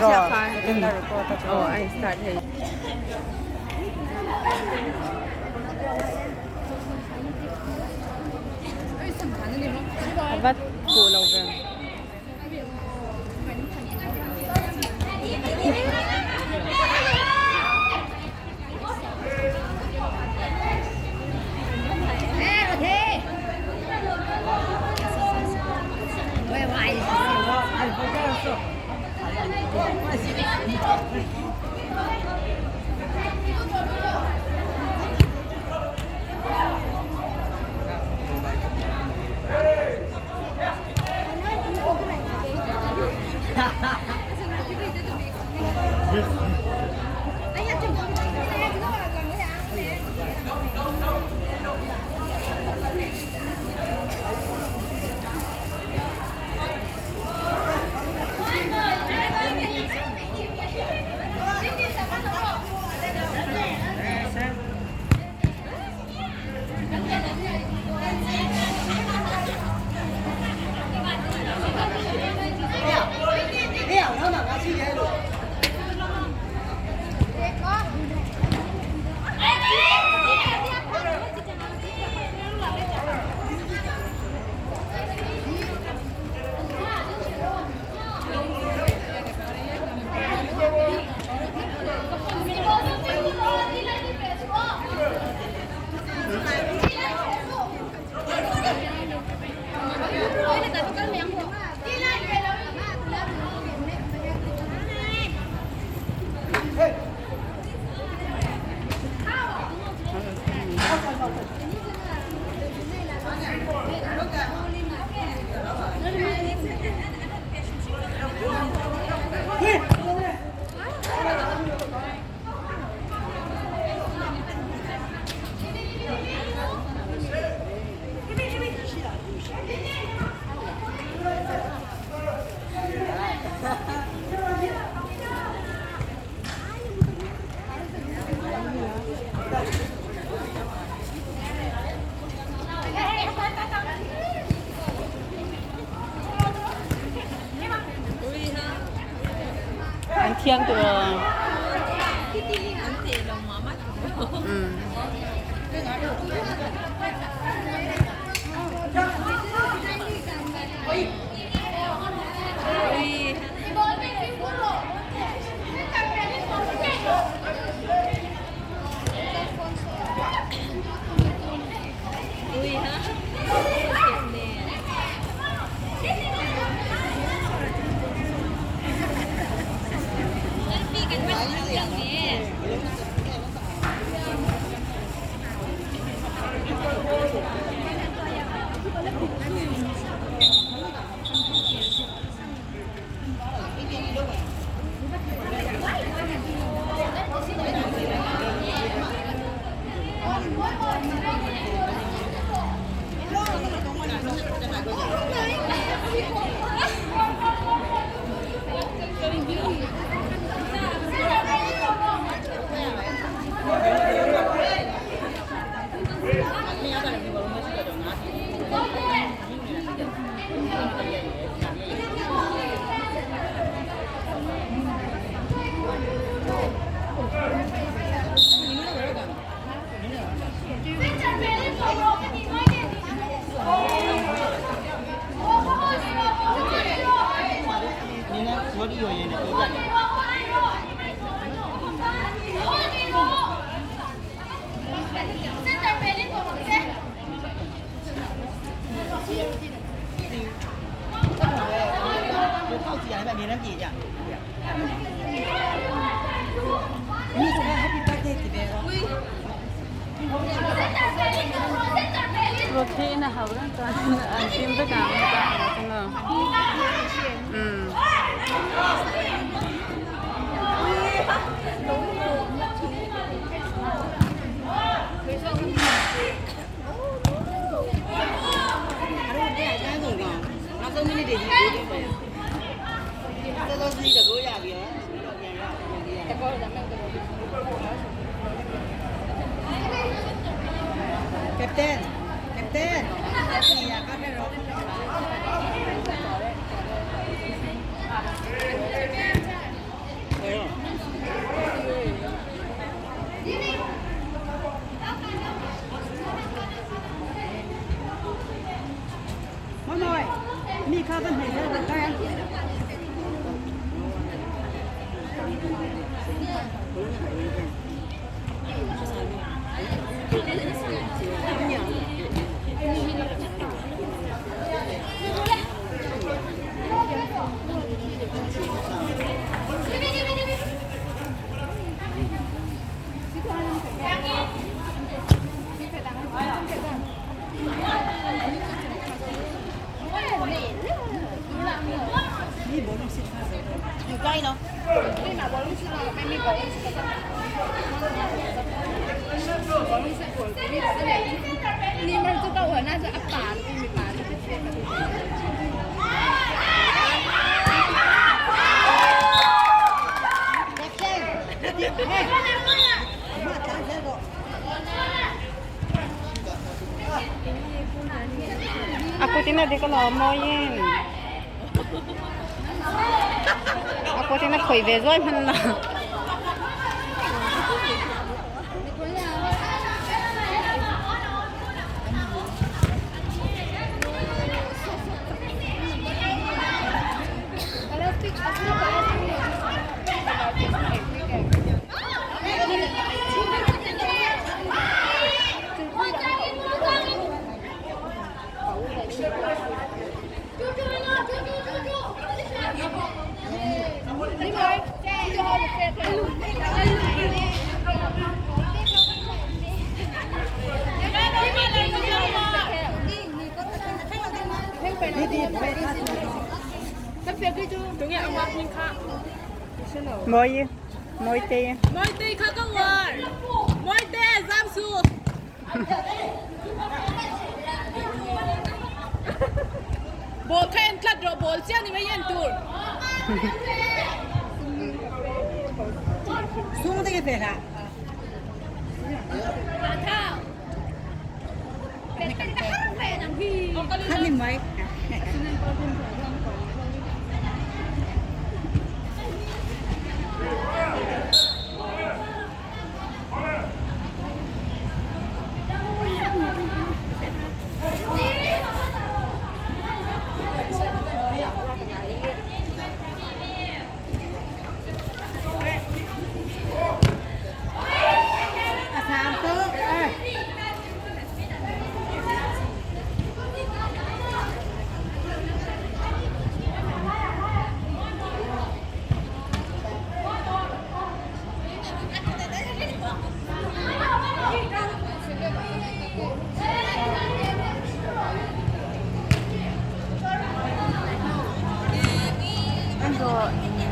Tiraw second a record a tiraw. Aw a in start hei. A va fuh lo ve. An thiam tiraw? Ruathli in a hau reng chuan an fim vek ang umm. A kutin a dik alawm mawiin a kutin a khawih ve zuai hman la. Mawi Mawite Mawite kha ka uar Mawite zam su Ball kha en tlat rawh ball chiah ni mai en tur. Sung te ke la. Khat ni mai.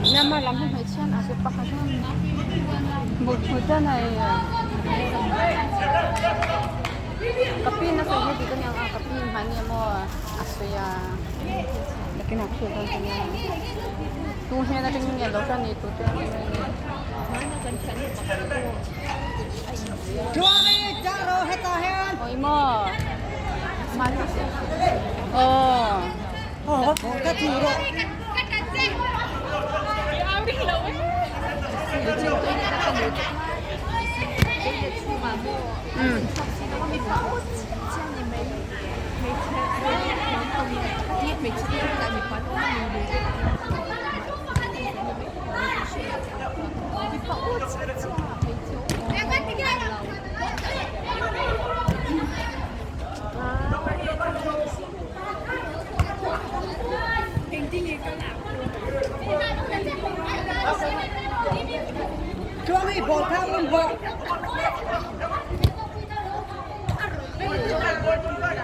Myanmar lam hi hmeichhia an zir pakhat a mut hmul te nei ka pi in a sawi hi dik aniang a ka pi in hmai nge maw a sawi a nakinah ka hrilh dawn che nia tu hnen atangin nge lo hran ni tu te ang nge ni. Oi maw aw.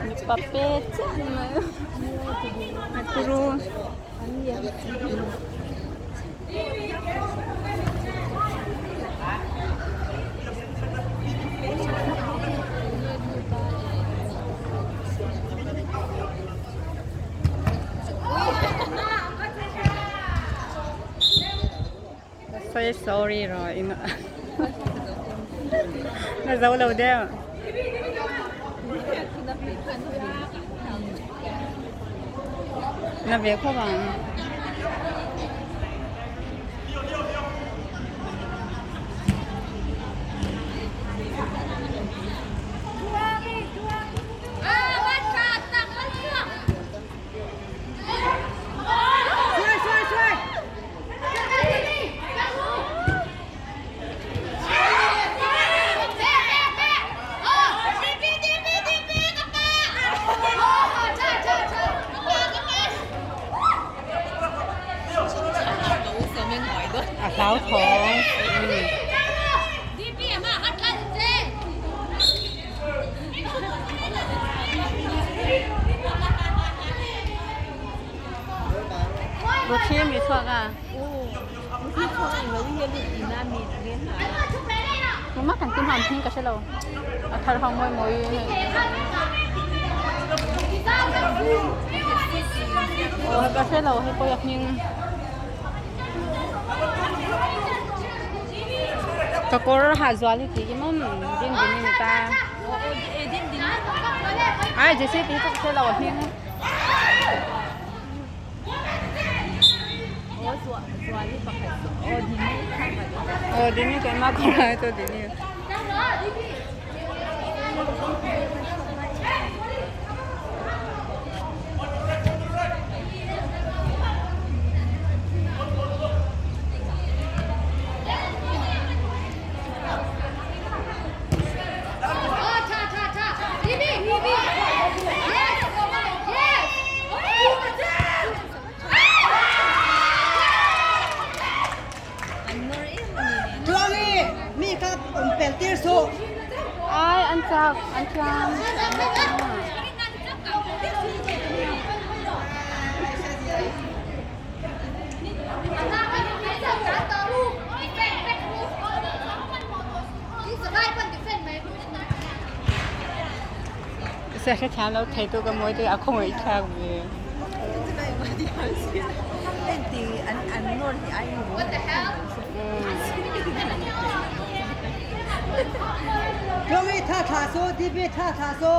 Mipa pe chiah a ni mai a turu. Say sorry rồi na zo lo deuh. Na ve khawp ang. A hlauthawng. Ruthi mi chhuak a. Mama kan tin han hming ka hre lo. A thar ho mawi mawi. Aw ka hre lo hei pawh a hming. Ka kawr ha zual hi tih em din din a ni ta. Ai Jessie tih hi chu ka hre lo a hming. Aw dini keimah kawr ah chu dini. Tluangi mi kha awm pel tir suh. Ai an chak an thiam. Se hrethiam lo thei tu ka mawi te a khawngaih thlak ve. Tluangi tha thla su, DB tha thla su.